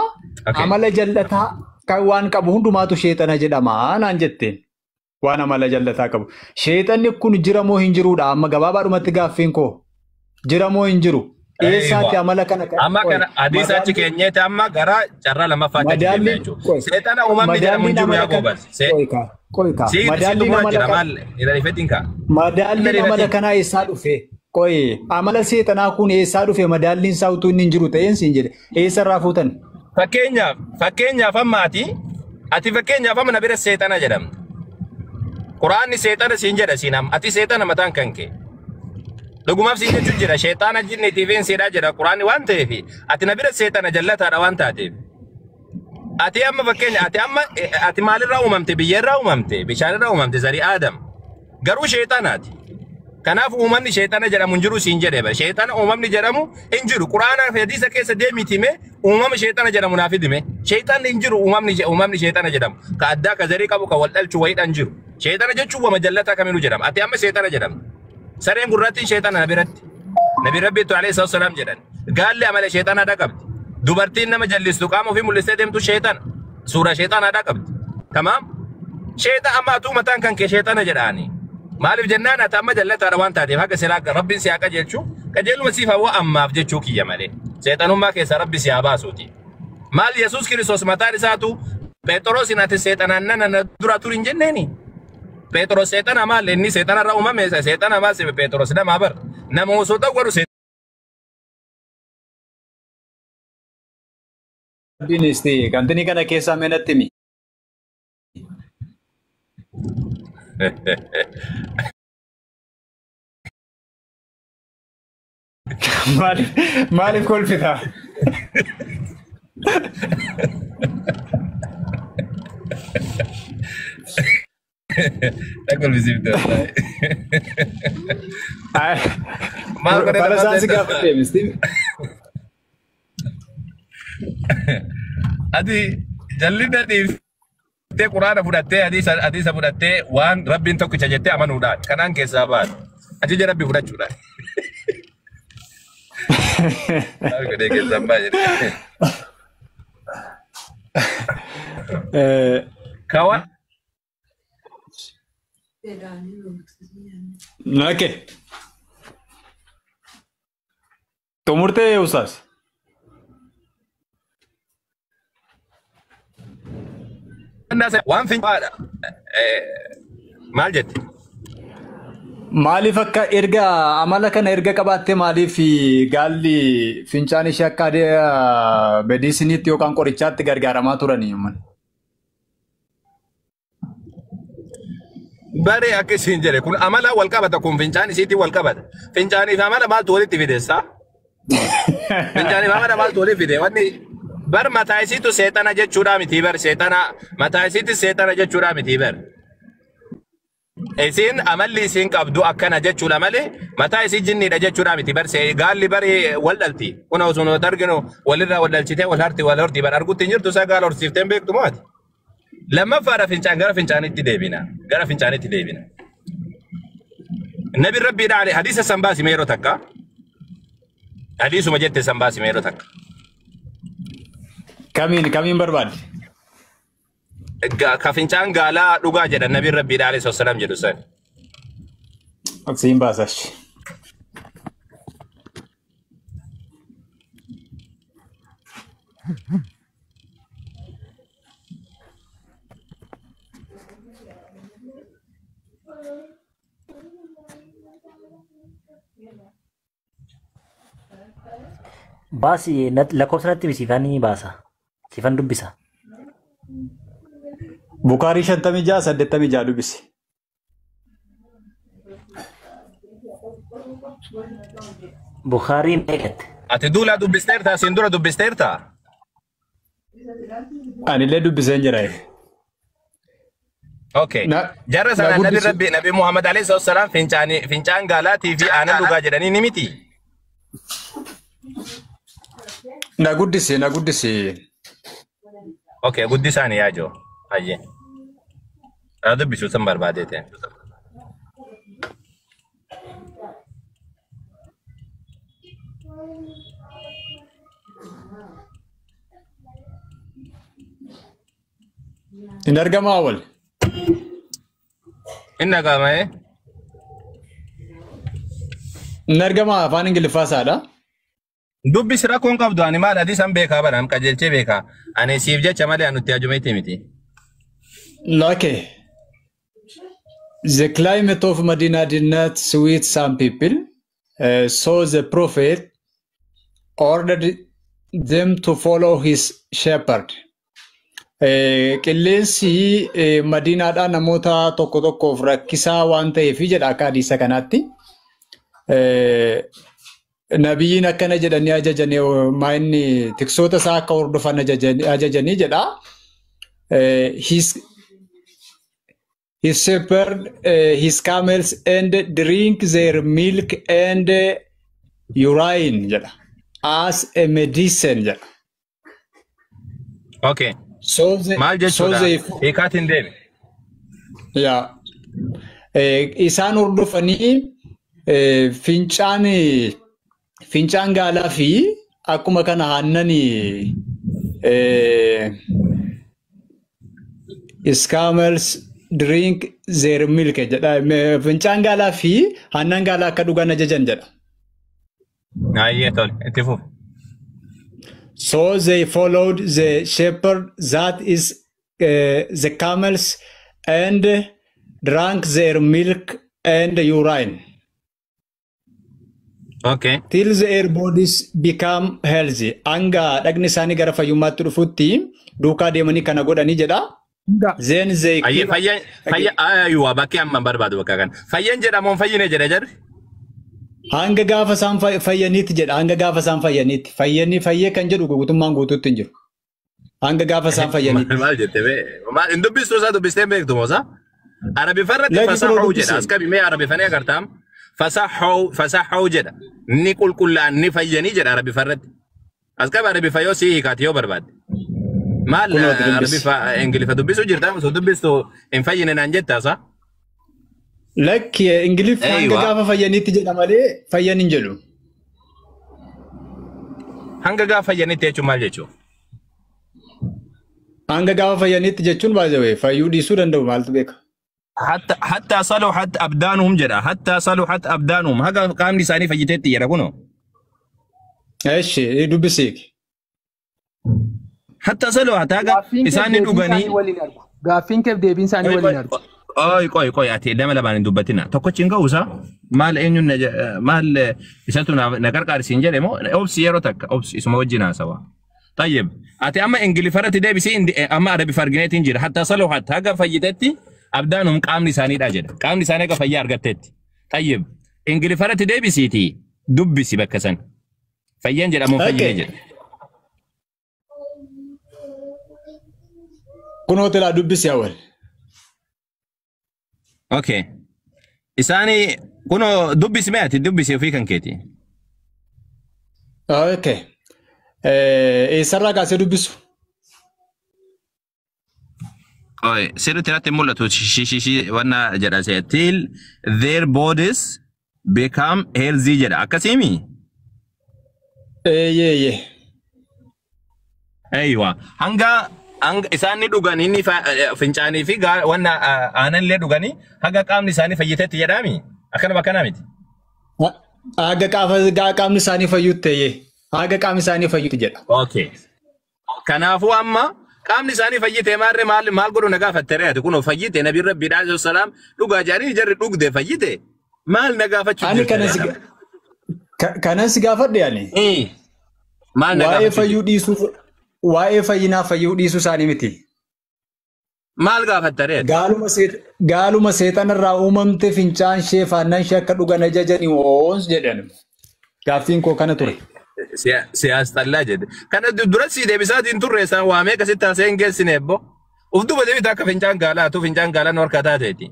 amala jallataa kan waan qabu hundumaatu sheexana jedhama naan jetteen. Waan amala jallataa qabu. Sheexanni kun jira moo hin jiruudha? Amma gabaabaadhumatti gaaffiin koo jira moo hin jiru? Eessaatti amala kana Amma kana hadiisa achi keenyeeti amma gara carraa lammaffaatti achi deemna jechuudha. Seexana uumamni jedhamu hin jiru yaa goobas. Madaalliin amala kanaa eessaa dhufe? Qoy amala seexanaa kun eessaa dhufe? Madaalliin isaa utuu inni hin jiru ta'een siin jedhe. Eessarraa fuutan? Fakkeenyaaf amma ati fakkeenyaaf amma na bira seexana jedhamta. Quraanni seexana siin jedha siin amma ati seexana mataan kan kee. Dhugumaaf siin jechuun jira sheexana jinniitii fi insiidhaa jedha quraanni waan ta'eef ati na bira seexana jallataadha waan taateef. Ati amma fakkeenya ati amma ati maalirraa uumamte biyyarraa uumamte bishaanirraa uumamte zarii Aadam garuu sheexanaati. Kanaaf uumamni sheexana jedhamu hin jiru siin jedhe bara sheexana uumamni jedhamu hin jiru quraanaa fi hadiisa keessa deemiti mee uumama sheexana jedhamu naaf hidhime sheexanni hin jiru uumamni sheexana jedhamu ka addaa ka zarii qabu ka wal dhalchu wayiidhaan jiru sheexana jechuun wama jallataa kamiinuu jedhama ati amma sheexana jedhamta. Sareen gurraattiin sheexana na biratti. Nabi Rabbiitu alayhi salaam jedhan. Gaalli amala sheexanaadhaa qabdi. Dubartiin nama jallistu qaama ofii mul'istee deemtu sheexana. Suura sheexanaadhaa qabdi. Tamaam? Sheexa amma atuu mataan kan kee sheexana jedhaani. Maaliif jennaan ati amma jallataadha waan taateef haga silaa Rabbiin si haa qajeelchu qajeeluma siif hawwa ammaaf jechuu kiyya malee. Seexanummaa keessaa Rabbi si haa baasuuti. Maal Yesuus Kiristoos mataan isaatu Phexrosin ati seexanaan nana dura turi hin jenneeni? Petros seexana maal inni seexana irraa uumame seexana maal Petros nama bar nama osoo ta'u garuu Rabbiin kantini kana keessaa mee natti himi. Maaliif kolfitaa? Maal godhee Fala nama isaan si seexana? gaafate misti. Ati jalli dhiiftee quraana fudhattee hadiisa fudhattee waan rabbiin tokkicha jettee amanuudhaan kanaan keessaa baatu. Ajaja rabbi fudhachuudhaan. Maal godhee keessaa baa jedhee. Kawan Okay. Xumurtee Ustaas? Waan fincaadha. Maal jette? Maaliif akka erga amala kana erga qabaatte maaliif gaalli fincaan ishee akka medisiniitti yookaan qorichaatti gargaaramaa turanii uummanni? Bare akka isin jedhe kun amala wal qabata kun fincaan isiitiin wal qabata. Fincaaniif amala maaltu walitti fidessa? Fincaaniif amala maaltu walitti fide? Wanni bar mataa isiitu seexana jechuudha miti bar seexana mataa isiitti seexana jechuudha miti bar. Isin amalli isin qabdu akkana jechuudha malee mataa isii jinniidha jechuudha miti bar gaalli bari wal dhalti. Kun osoo nuti arginu walirraa wal dhalchitee wal harti wal horti bar argutti hin jirtu isaa gaala horsiiftee hin beektu maati. Lammaffaadha fincaan gara fincaanitti deebina. Gara fincaanitti deebina. Nabi Rabbiidha alee hadiisa san baasi mee yeroo takka. Hadiisuma jette san baasi mee yeroo takka. Kamiin barbaadde? Ka fincaan gaalaa dhugaa jedhan Nabi Rabbiidha alee salaam jedhu san. Siin baasash. Baasi lakkoofsa natti himi siifan baasa. Siifan dubbisa. Bukaarii 56 86 dubbisi. Bukaarii meeqatte? Ati duulaa dubbisteertaa siin dura dubbisteertaa? Anillee dubbiseen jira. Okay. Jarra sana Nabi Rabbi Nabi Muhammad alayhi salaam fincaan gaalaatii fi aannan dhugaa jedhanii ni miti. Na guddise. Okay, guddisaani yaa joo. Hayyee. Haa dubbisuu san barbaadee ta'e. Hin argamaa awwal. Inni dhaga'ama ee? Hin argamaa afaan Ingiliffaa isaadha. Dubbisi rakkoon qabdu ani maal hadiisan beekaa bara am qajeelchee beekaa. Ani siif jecha malee ani nutti hajumeetti miti. Okay. The climate of Medina did not suit some people, so the Prophet ordered them to follow his shepherd. Qilleensi Madiinaadhaa namoota tokko tokkoof rakkisaa waan ta'eef jedha akka hadiisa kanaatti. Nabiyyiin akkana jedhanii ajajanii maa'inni tiksoota isaa akka hordofan ajajanii jedha. His shepherd, his camels and drink their milk and urine jedha. As a medicine jedha. Okay. So they, Maal so jechuudha? they, Hiikaatiin deemi. Yeah. Isaan hordofanii fincaan gaalaa fi akkuma kana aannan his camels drink their milk jedha. Fincaan gaalaa fi aannan gaalaa akka dhugan ajajan jedha. Ayyee tole itti fufi. So they followed the shepherd, that is the camels, and drank their milk and urine. Okay. Till their bodies become healthy. Hanga dhagni isaanii gara fayyummaatti dhufutti duukaa deemanii kana godhanii jedha. Then they Ayyee fayyan fayya ayyuwa bakkee amma barbaadu bakka kana. Fayyan jedhamuun fayyine jedha jarri. Hanga gaafa isaan fayyaniitti jedha. Hanga gaafa isaan fayyaniitti. Fayyanii fayyee kan jedhu guutummaan guutuutti hin jiru. Hanga gaafa isaan fayyaniitti. Maal jette bee? Maal hin dubbistu isaa dubbistee hin beektu moosaa? Arabifarratti Lakki kunoo fasaxuu jedha. dubbise. As qabi mee arabifanii agartaam. Fasaxuu fasaxuu jedha. Ni qulqullaa'an ni fayyanii jedha arabifarratti. As qabi arabifa yoo sii hiikaati yoo barbaadde. Maal Kunooti dubbisi. arabifa ingilifa dubbisuu jirta osoo dubbistu hin fayyine naan jetta sa? Lakki Ingiliffa hanga Eeywa. gaafa fayyaniitti jedha malee fayyan hin jedhu. Hanga gaafa fayyanitti jechuun maal jechuun? Hanga gaafa fayyaniitti jechuun baay'ee fayyuu dhiisuu danda'u maaltu beeka. حتى صلحت أبدانهم jedha. حتى صلحت أبدانهم haga qaamni isaanii fayyiteetti jedha kunoo. Eshi dubbisiik. حتى صلحت haga Gaaffiin keef isaan ni deebiin dhuganii. isaanii waliin argu. Gaaffiin keef deebiin isaanii Qoy waliin argu. qoy qoy qoy ati lama lamaan hin dubbatina. Tokkochi hin ga'uusa maal eenyuun maal isatu na qarqaarsiin jedhe moo obsi yeroo takka obsi isuma wajjin haasawa. طيب ati amma ingiliffarratti deebisii amma arabifa argineetiin jira. حتى صلحت haga fayyitetti أبدانهم qaamni isaaniidha jedha. Qaamni isaanii haga fayyaa argatteetti. طيب ingiliffarratti deebisiitii dubbisi bakka san. Fayyan jedhamuun fayyine Okay. jedha. Kunooti laa dubbisi awwal. Okay. Isaani kunoo dubbisi mee ati dubbisi ofii kan keeti. Okay. Eessarraa kaasee dubbisu? Oi, sirriitti irratti mul'atu shi wanna jedha see till their bodies become healthy jedha akkasiimi. Eeyyee. Eeywa hanga hanga isaan ni dhuganii ni fincaanii fi wanna aanan illee dhuganii haga qaamni isaanii fayyitetti jedhaami akkanuma akkanaa miti. Haga qaamni isaanii fayyutti eeyyee. Haga qaamni isaanii fayyutti jedha. Okay. Kanaafuu amma qaamni isaanii fayyite maarree maal maal godhu na gaafatte re'ate kunoo fayyite nabiin rabbiidhaa alayhi salaam dhugaa jedhanii jarri dhugde fayyite maal na gaafachuu Ani jirta kanas re'ate? Kanan si gaafadhe ani. Maal na Waa'ee gaafachuu fayyuu dhiisuu waa'ee fayyinaa fayyuu dhiisuu isaanii miti. Maal gaafatta re'ate? Gaaluma seexanarraa uumamte fincaan ishee faannaan ishee akka dhugan ajajanii oons jedhan. Gaaffiin koo kana ture. Siyaas xallaa jedhe. Kana dura si deebisaatiin turre isaan waamee akkasitti haasa'ee hin geessine ebbo. Uf duuba deebita akka fincaan gaalaa tu fincaan gaalaa nu harkaa taateeti.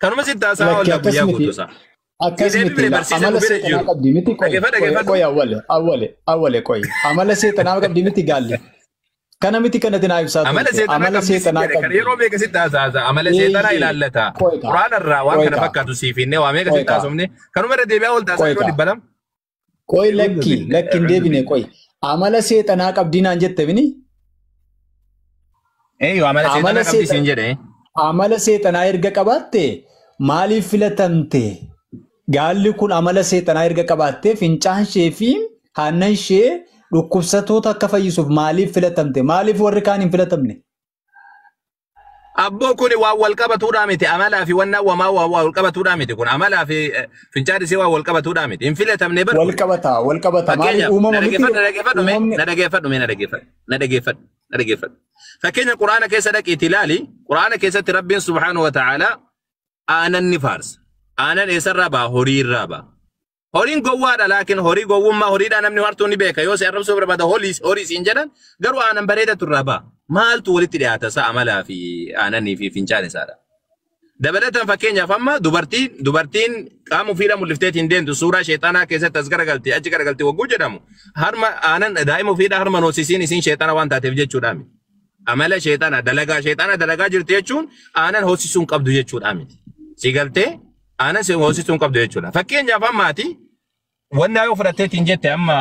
Kanuma sitti haasa'aa Lakki oolla akkas guyyaa miti. guutuu isaa. Akkas Si miti. deebifne barsiisa Amala nu bira seexanaa jiru. qabdi miti qoy. Dhaggeeffadhu Qoy dhaggeeffadhu. qoy awwale awwale awwale qoy. Amala seexanaa qabdi miti gaalli. Kana miti kanatti naa ibsaa Amala turte. seexanaa Amala qabdi si seexanaa jedhe kan qabdi. yeroo meeqa sitti haasa'aa amala seexanaa Eeyyee. ilaallata. Qoy kaa. Quraana irraa waan Qoy kana kaa. fakkaatu siif hinnee waa meeqa Qoy sitti kaa. haasofne kanuma irra deebi'aa ooltaa Qoy yeroo kaa. 200. Qoy lakki lakki hin deebine qoy. Amala seexanaa qabdii naan jette bini. Eeyyuu amala Amala seexanaa qabdi siin jedhe. Amala seexanaa erga qabaatte maaliif filatamte? Gaalli kun amala seexanaa erga qabaatte fincaan ishee fi aannan ishee dhukkubsattoota akka fayyisuuf maaliif filatamte? Maaliif warri kaan hin filatamne? Abboo kuni waan wal qabatuudhaa miti. Amalaa fi wannaa wamaa waan wal qabatuudhaa miti kun. Amalaa fi fincaan isii waan wal qabatuudhaa miti. Hin filatamne bar. Wal qabata, wal qabata. Maaliif Fakkeenyaaf uumama na miti? dhaggeeffadhu, na dhaggeeffadhu mee, Uumamni na dhaggeeffadhu mee, na dhaggeeffadhu, na dhaggeeffadhu, na dhaggeeffadhu. Fakkeenya Quraana keessa dhaqiitii ilaali. Quraana keessatti Rabbiin subhaanahu wa ta'aalaa aanan ni faarsa. Aanan eessarraa ba'a? Horii irraa ba'a. Horiin gowwaadha laakiin horii gowwummaa horiidhaa namni hartuu ni beeka. Yoo si arrabsuu barbaada horii siin jedhan garuu aanan bareedatu irraa ba'a. Maaltu walitti dhiyaata isaa amalaa fi aananii fi fincaan isaadha. Dabalataan fakkeenyaaf amma dubartiin qaama ofiidhaa mul'ifteetiin deemtu suuraa sheexanaa keessatti as garagalti achi garagalti wagguu jedhamu harma aanan daa'ima ofiidhaa harma noosisiin isiin sheexana waan taateef jechuudha miti. Amala sheexanaa dalagaa sheexanaa dalagaa jirti jechuun aanan hoosisuu hin qabdu jechuudha miti. Si galtee aanan hoosisuu hin qabdu jechuudha. Fakkeenyaaf ammaati wanna yoo fudhatteetiin jette amma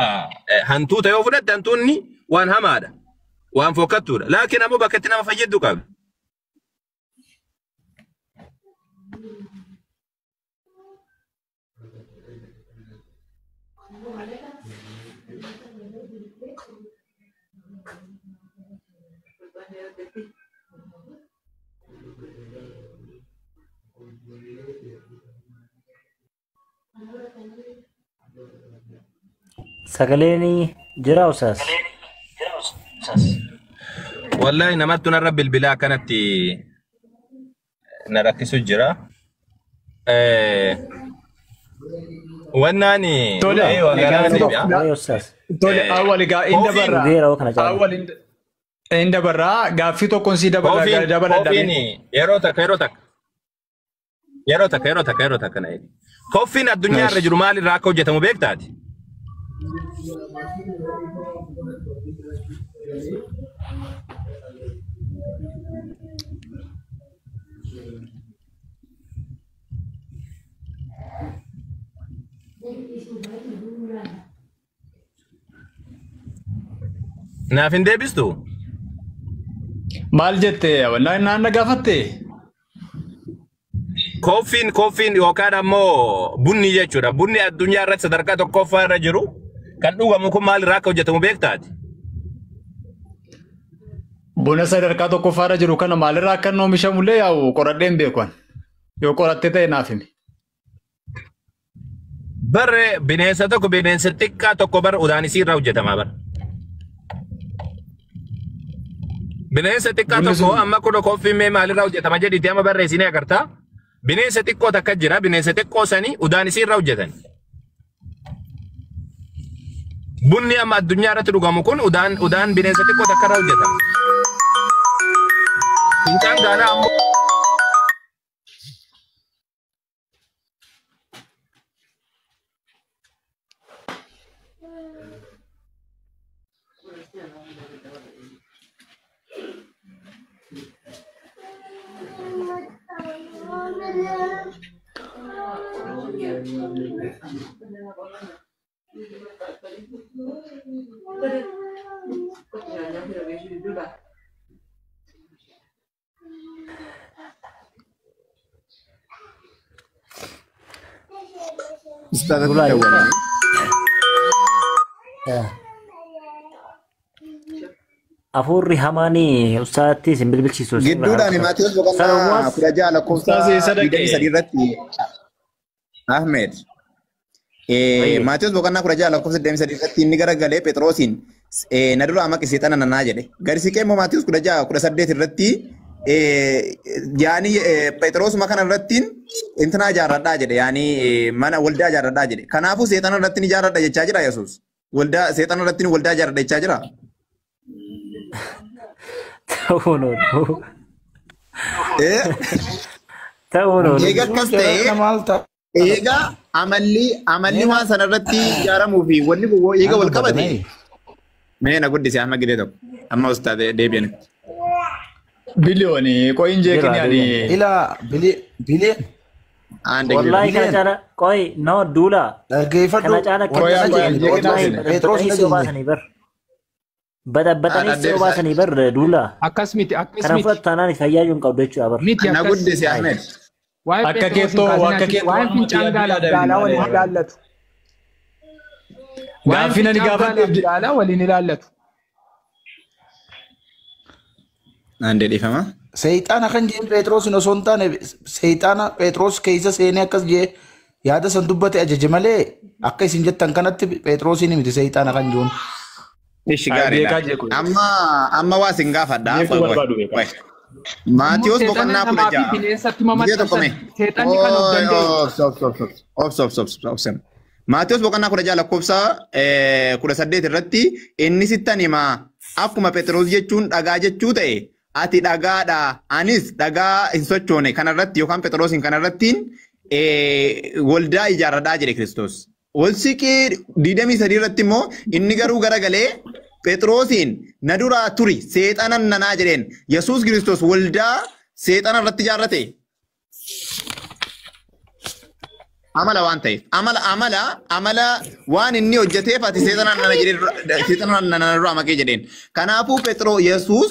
hantuuta yoo fudhatte hantuunni waan hamaadha. Waan fokkattuudha. Laakiin ammoo bakka itti nama fayyaddu qabdi. Sagaleen jira usaas. Wallahi namattu narra bilbilaa akkanatti na rakkisu jira. Wannaan Tole, eeyyuu gara deebi'a. Tole, awwal egaa hin dabarraa. Awwal hin dabarraa gaaffii tokkoon si dabaladha. Koofiin yeroo takka yeroo takka yeroo takka yeroo takka yeroo takka na eegi. Koofiin addunyaa irra jiru maalirraa akka hojjetamu beektaati? Naaf hin deebistu? Maal jette? Naan na gaafatte? Koofiin yookaan ammoo bunni jechuudha. Bunni addunyaa irratti sadarkaa tokkoffaa irra jiru kan dhugamu kun maalirraa akka hojjetamu beektaati? Buna sadarkaa tokkoffaa irra jiru kana maalirraa akka inni oomishamullee yaa'u qoradhee hin beeku. Yoo qorattee ta'e naaf himi. Barre bineensa tokko bineensa xiqqaa tokko bara udaanisii irraa hojjetama bara. Bineensa xiqqaa tokko amma kun koofiin mee maalirraa hojjetama jedhiitii amma barreessinee agartaa. Bineensa xiqqoo takka jira bineensa xiqqoo sanii udaanisii irraa hojjetan. Bunni amma addunyaa irratti dhugamu kun udaan bineensa xiqqoo takka irraa hojjetama. Fincaan gaalaa ammoo. Afurri hamaanii ustaatti isin bilbilchiisu. Gidduudhaan Maatiyus boqonnaa 16 lakkoofsa 23 irratti Ahmed. Maatiyus boqonnaa 16 lakkoofsa 23 irratti inni garagalee Phexrosiin na duraa maqi seexana nanaa jedhe. Gadi siqee immoo Maatiyus 16 18 irratti yaani Phexrosuma kana irratti intinaa ijaarradhaa jedhe yaani mana waldaa ijaarradhaa jedhe. Kanaafuu seexana irratti ni ijaarradha jechaa jira Yesuus. Waldaa seexana irratti waldaa ijaarradha jechaa jira. Ta'uun oolu. Ta'uun oolu. Eega akkas ta'e eega amalli waan sana irratti ijaaramuu fi wanni kun eega wal qabate. Mee na guddise amma gidee tokko amma ustaadhe deebi'anitti. Biliyoonii qoyin jeeqni ani. Ilaa biliyoon. Wallahi kana caala qoy no duula. Dhaggeeffadhu. Kana caala Phexros hin dhageenye. bar. Badabbatanii si obaasanii bar duula. Akkas miti akkas Kana miti. fudhatu taanaan fayyaa hin qabdu jechuudha bar. Miti Na akkas. guddise Ahmed. Waa'ee Akka Phexros hin keettoo kaasin akka asii. keettoo Waa'een amma fincaan xiyyaabbii gaalaaf yaadame gaalaa waliin malee. ilaallatu. Waa'een Gaaffiin ani fincaan gaafadheef gaalaaf gaalaa waliin ilaallatu. Naan deedhiifama. Seexaana kan jeen Phexros osoo hin taane seexaana Phexros keessa seenee akkas jee yaada san dubbate ajaje malee akka isin jettan kanatti Phexrosiin miti seexaana kan jiruun. Ishi Ay beekaa gaariidha. jee kun. Amma waa sin gaafadha. Beekuu Qoy qoy. barbaadu beekaa. Qoy. Immoo Maatiyos seexana boqonnaa kudha namaa fi ja'a. bineensatti Gizee tokko mamaxxansan mee. seexanni kan of Oy danda'e. obs obs obs obs obs obs obs obs. Maatiyos boqonnaa 16 lakkoofsa 18 irratti inni sittan himaa akkuma Phexros jechuun dhagaa jechuu ta'e ati dhagaadha anis dhagaa hin sochoone kanarratti yookaan Phexrosin kanarrattiin waldaa ijaarradhaa jedhe Kiristoos. Wal siqii 23 irratti immoo inni garuu garagalee Phexrosiin na duraa turi seexanan nanaa jedheen Yesuus Kiristoos waldaa seexana irratti ijaarrate. Amala waan ta'eef amala amala amala waan inni hojjeteef ati seexana nana jedhee seexana nana duraa maqee jedheen. Kanaafuu Phexro Yesuus